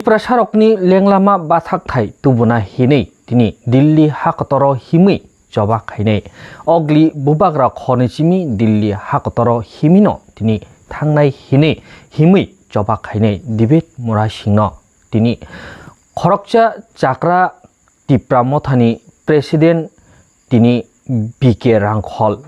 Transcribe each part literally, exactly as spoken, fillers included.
Tiprasarokni lenglama bathakthai tubuna hinwi tini Delhi hakotoro himwi choba khainai. Ogli bubagra khorni simi Delhi hakotoro himino tini thangnai hinwi himwi choba khainai David Murasingno. Tini khoroksa chakra Tipra Mothani President tini B K Rangkhol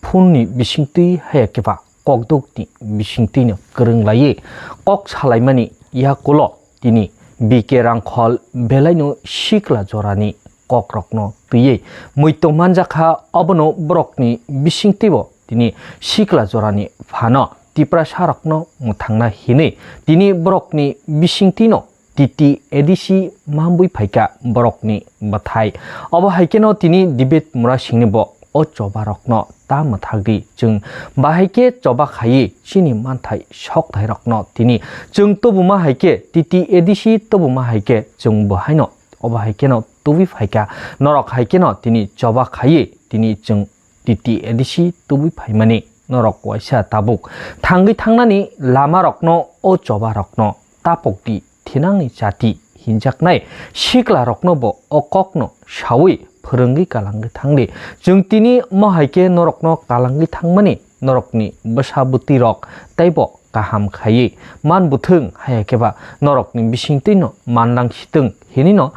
phunni bisingtwi haya keba kokdukni bisingtwino kwrwng laiwi kok salaimani yakulo tini B K Rangkhol belaino sikla jorani kokrokno twiwi muitu manjakha, obono borokni bisingtwibo tini sikla jorani phano Tiprasarokno mwthangna hinwi tini borokni bisingtwino T T A D C mambwi phaikha borokni bwthai. Obo hai kheno tini David Murasingni bo o chobarokno ta mwthagdi. Chwng bahai khe choba khaiwi chini manthai sokthai rokno tini chwng tubuma hai khe T T A D C tubuma hai khe chwng bo haino obo hai kheno tubui phaikha. Norok hai kheno tini choba khaiwi tini chwng T T A D C tubui phaimani norok waisa tabuk thangwi thangnani lamarokno o chobarokno tapokdi thinangni chati hinjaknai siklarokno bo o kokno sawi phwrwngwi kalangwi thangdi. Chwng tini mo hai khe norokno kalangwi thangmani norokni bwsa bwtwirok teibo kaham khaiwi man bwthwng, haya khe ba norokni bisingtwino man lang sitwng hinwino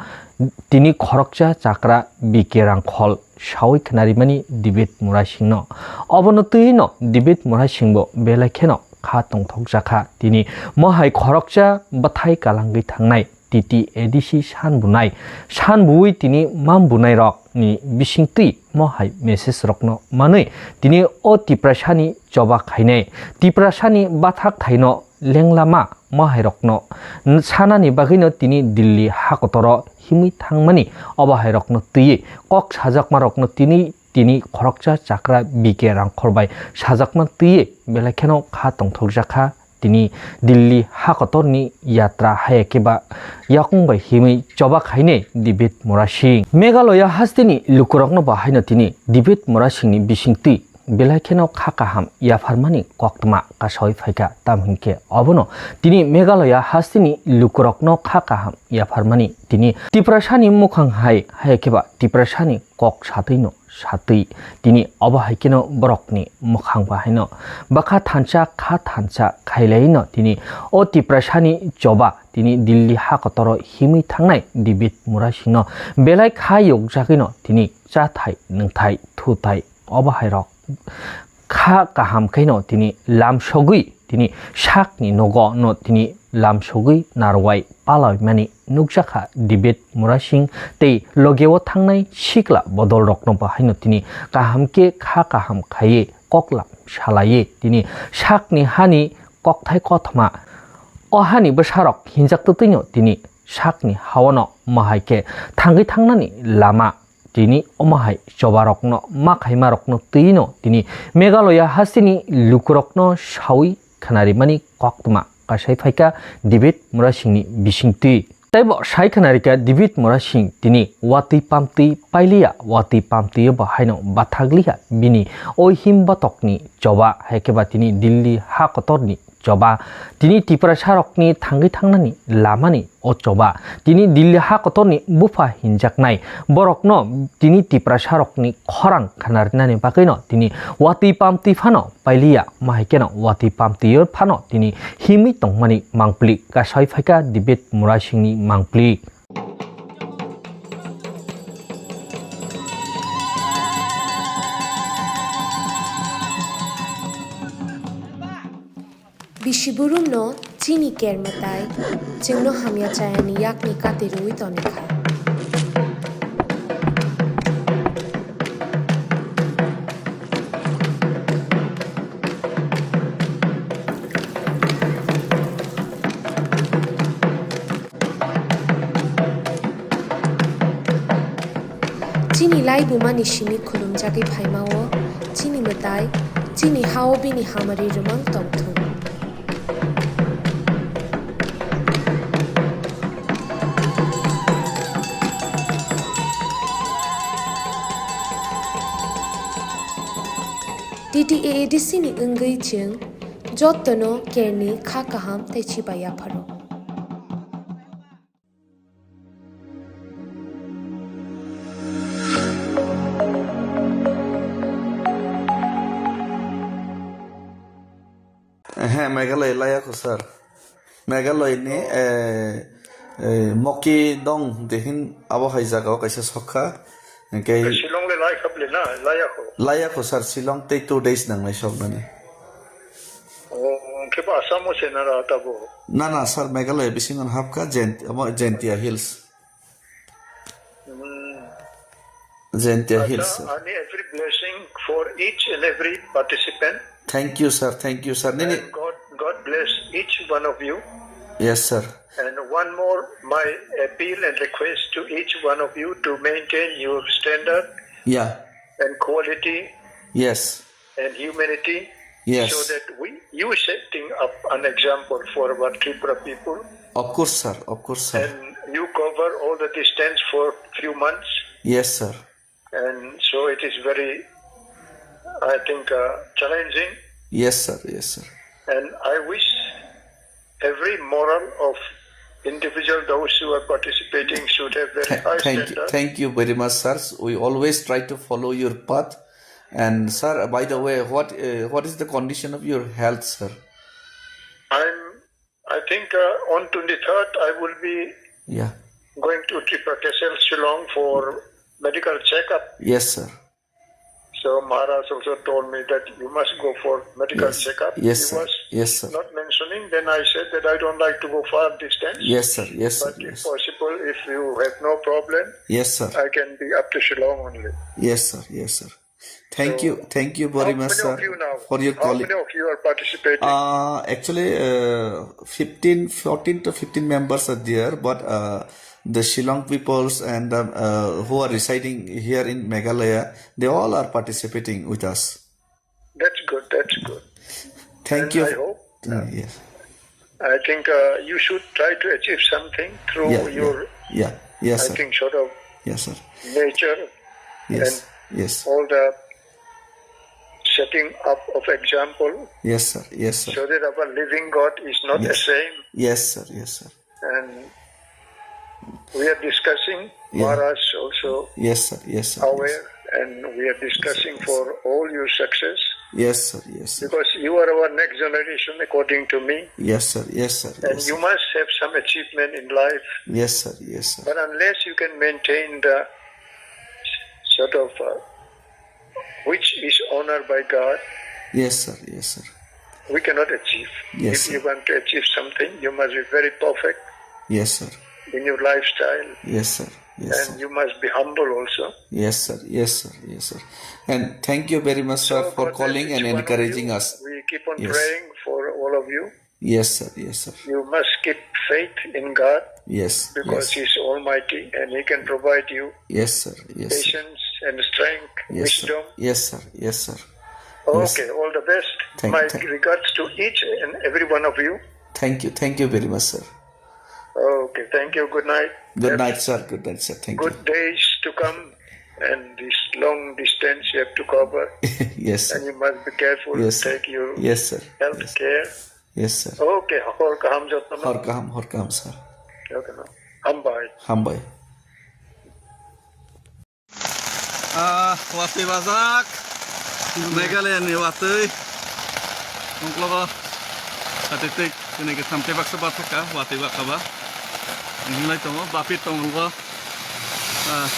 tini khoroksa chakra B K Rangkhol sawi khnarimani David Murasingno. Obono twiwino David Murasingbo belai kheno kha tongthokjakha. Tini mohai khoroksa bwthai kalangwi thangnai T T A D C san bunai, san buwi tini mam bunai rokni bisingtwi mohai message rokno manwi tini o Tiprasani choba khainai, Tiprasani bathak thaino lenglama mahairokno sanani bagwino tini Delhi hakotoro himwi thangmani obo hairokno twiwi kok sajakmarokno tini, tini khoroksa chakra B K Rangkhol bai sajakma twiwi belai kheno kha tongthokjakha tini Delhi hakotorni yatra, haya khe ba yakung bai himwi choba khainai David Murasing. Meghalaya hasteni lukurokno bo haino tini David Murasingni bisingtwi belai kheno kha kaham yapharmani koktwma kasawi phaikha, tamo hinkhe obono tini Meghalaya hasteni lukurokno kha kaham yapharmani tini Tiprasani mukhang hai, haya khe ba Tiprasani kok satwino satwi tini obo hai kheno borokni mukhang bahaino bwkha thansa kha thansa khailaino tini o Tiprasani choba tini Delhi hakotoro himwi thangnai David Murasingno belai kha yokjagwino tini chathai nwngthai thuthai obo hairok kha kaham khaino tini lamsogwi tini sakni nogo no tini lamsogwi narwai palaimani nukjakha David Murasing tei logeo thangnai sikla bodolrokno bahaino tini kaham khe kha kaham khaiwi koklam salaiwi tini sakni hani kokthai kothoma o hani bwsarok hinjak twtwino tini sakni haono mahai khe thangwi thangnani lama tini omo hai chobarokno ma khaimarokno twino tini Meghalaya hasteni lukurokno sawi khnarimani koktwma kasai phaikha David Murasingni bisingtwi. Teibo sai khnarikha David Murasing tini watwi pamtwi pailiya, watwi pamtwi bo haino bathagliya bini o him botokni choba, hai khe ba tini Delhi ha kotorni choba, tini Tiprasarokni thangwi thangnani lamani o choba, tini Delhi ha kotorni bupha hinjaknai borokno tini Tiprasarokni khorang khnarinani bagwino tini watwi pamtwi phano pailiya, mahaikeno watwi pamtwi phano tini himwi tongmani mangpili kasai phaikha David Murasingni mangpili. Bisi burumno chini ker mwtai, chwngno hamya chayani yakni kati rwui tonikha. Chini laibumani simi khulumjagwi phaima-o chini mwtai, chini ha-o bini hamari rwmang tongthung. T T A A D C ni wngwi chwng jottono kerni kha kaham tei chiba yapharo. Meghalaya laya ko sir. Meghalaya ni, eh, eh, Moki dong dehin abo hai jaga o kaisa sokha. Hingke Shillong le lai khap le na, laya ko. Laya ko sir, Shillong tei two days nangnai soknani. Oh, hingke ba Assam o se na ra tabo. Na, na, sir, Meghalaya bisingo hapkha, Jayant-, amo Jaintia Hills. Hmm. Jaintia Hills, sir. Ani every blessing for each and every participant. Thank you, sir. Thank you, sir. Nini And God, God bless each one of you. Yes, sir. And one more, my appeal and request to each one of you to maintain your standard Yeah. and quality Yes. and humanity Yes. so that we, you setting up an example for our Tripura people. Of course, sir. Of course, sir. And you cover all the distance for few months. Yes, sir. And so it is very, I think, uh, challenging. Yes, sir. Yes, sir. And I wish every moral of individual, those who are participating, should have very Th- high thank you. standard. Thank you very much, sir. We always try to follow your path. And, sir, by the way, what, uh, what is the condition of your health, sir? I'm, I think, uh, on twenty-third, I will be Yeah. going to Tripura Castle, Shillong for medical checkup. Yes, sir. So Maharaj also told me that you must go for medical Yes. checkup. Yes, He sir. was Yes, sir. not mentioning. Then I said that I don't like to go far distance. Yes, sir. Yes, sir. But if Yes. possible, if you have no problem, Yes, sir. I can be up to Shillong only. Yes, sir. Yes, sir. Thank So, you. Thank you very how much, many sir, of you now? for your How colleague. many of you are participating? Uh, actually, uh, fifteen, fourteen to fifteen members are there, but, uh, the Shillong peoples and, um, uh, who are residing here in Meghalaya, they all are participating with us. That's good. That's good. Thank And you. I hope, Uh, yes. I think, uh, you should try to achieve something through Yeah, yeah, your, yeah. Yes, I sir. think, sort of Yes, sir. nature Yes, and yes. all the setting up of example Yes, sir. Yes, sir. so that our living God is not Yes. ashamed. Yes, sir. Yes, sir. And we are discussing, Yeah. Maharaj also Yes, sir. Yes, sir. Yes. aware, and we are discussing Yes, sir. for all your success. Yes, sir. Yes, sir. Because you are our next generation, according to me. Yes, sir. Yes, sir. And Yes, you sir. must have some achievement in life. Yes, sir. Yes, sir. But unless you can maintain the sort of, uh, which is honored by God, Yes, sir. Yes, sir. we cannot achieve. Yes, If you sir. want to achieve something, you must be very perfect Yes, sir. in your lifestyle, Yes, sir. Yes, and sir. you must be humble also. Yes, sir. Yes, sir. Yes, sir. And thank you very much, sir, So, for God bless calling each and one of encouraging you. us. We keep on Yes. praying for all of you. Yes, sir. Yes, sir. You must keep faith in God Yes. because Yes. He is Almighty and He can provide you Yes, sir. Yes, sir. patience and strength, Yes, sir. wisdom. Yes, sir. Yes, sir. Yes. Okay, all the best. Thank, My thank, regards to each and every one of you. Thank you. Thank you very much, sir. Okay, thank you. Good night. Good Have night, sir. Good night, sir. Thank you. Good days to come, and this long distance you have to cover. Yes, sir. And you must be careful. Yes, sir. Take your Yes, sir. health Yes. care. Yes, sir. Okay, hor kaham jotno. Hor kaham, hor kaham, sir. Okay, no. Hambai. Hambai. Ah, watwi bajak. Meghalaya ni watwi. Ungklogo. Kati tik, kene ke thamte baksa bathaka, watwi bakaba. Hinglai tongo, bapit tongo. Ah,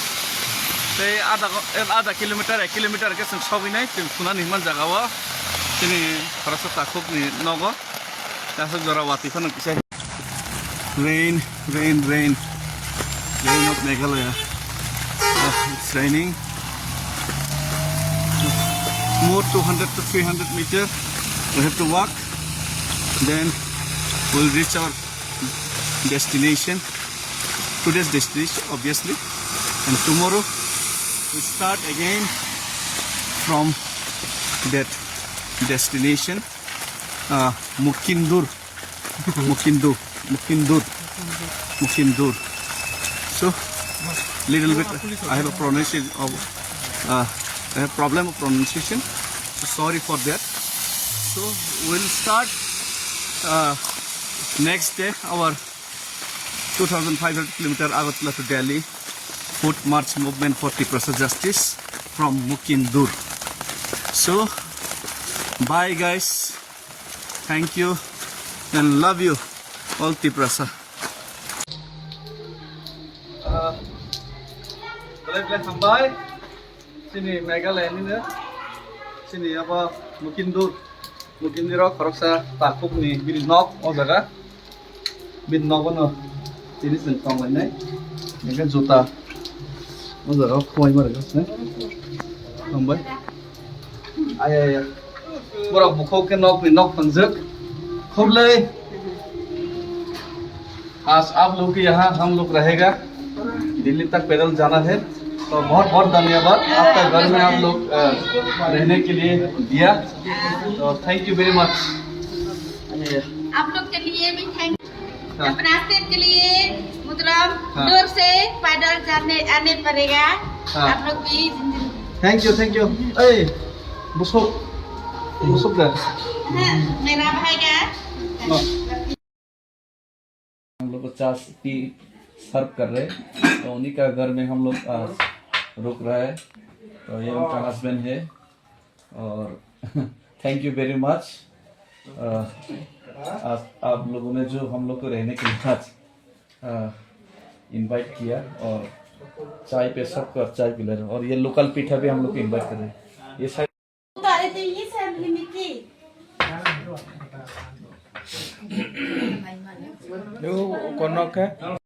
tei ada, eh, ada kilometer, ek kilometer ke seng sogwi nai, tei sunani man jaga o. Tini khoroksa takhuk ni nogo. Aswk jora watwi phano kisa. Rain, rain, rain. Rain of Meghalaya. Ah, it's raining. More two hundred to three hundred meter. We have to walk. Then we'll reach our destination. Today's destination, obviously. And tomorrow we start again from that destination. Uh, Mukindur. Mukindu. Mukindur. Mukindur. So, little bit, I have a pronunciation of, uh, I have problem of pronunciation. So sorry for that. So, we'll start, uh, next day our two thousand five hundred kilometer Agartala to Delhi foot march movement for Tiprasa justice from Mukindur. So, bye guys. Thank you and love you all Tiprasa. Ah, belai belai hambai. Chini Meghalaya nino. Chini abo Mukindur. Mukindur o khoroksa takhuk ni bini nok o jaga. Bini nok bono tini chwng tong lainai. Hingke juta. O jaga o khumai ma rwgwk se. Hambai. Aya, aya. Borok bukhuk khe nok ni nok thangjak. Khublai. आज आप लोग के यहाँ हम लोग रहेगा, दिल्ली तक पैदल जाना है, तो बहुत बहुत धन्यवाद। आपका घर में आप लोग, अ, रहने के लिए दिया, तो thank you very much। आप लोग के लिए भी thank you। हाँ। अपना स्टेट के लिए, मतलब, हाँ। दूर से पैदल जाने आने पड़ेगा। हाँ। आप लोग भी। Thank you, thank you। ए, बुसुक, बुसुक दा। हाँ, मेरा भाई का। हाँ। हम लोग को चाय टी सर्व कर रहे हैं, तो उन्हीं का घर में हम लोग, आ, रुक रहा है। तो ये उनका हस्बैंड है। और thank you very much। आ, आज आप लोगों ने जो हम लोग को रहने के लिए आज, आ, इनवाइट किया और चाय पे सबको चाय पिला रहे हैं। और ये लोकल पीठा भी हम लोग को इनवाइट कर रहे हैं। ये साइड Yo, conozco.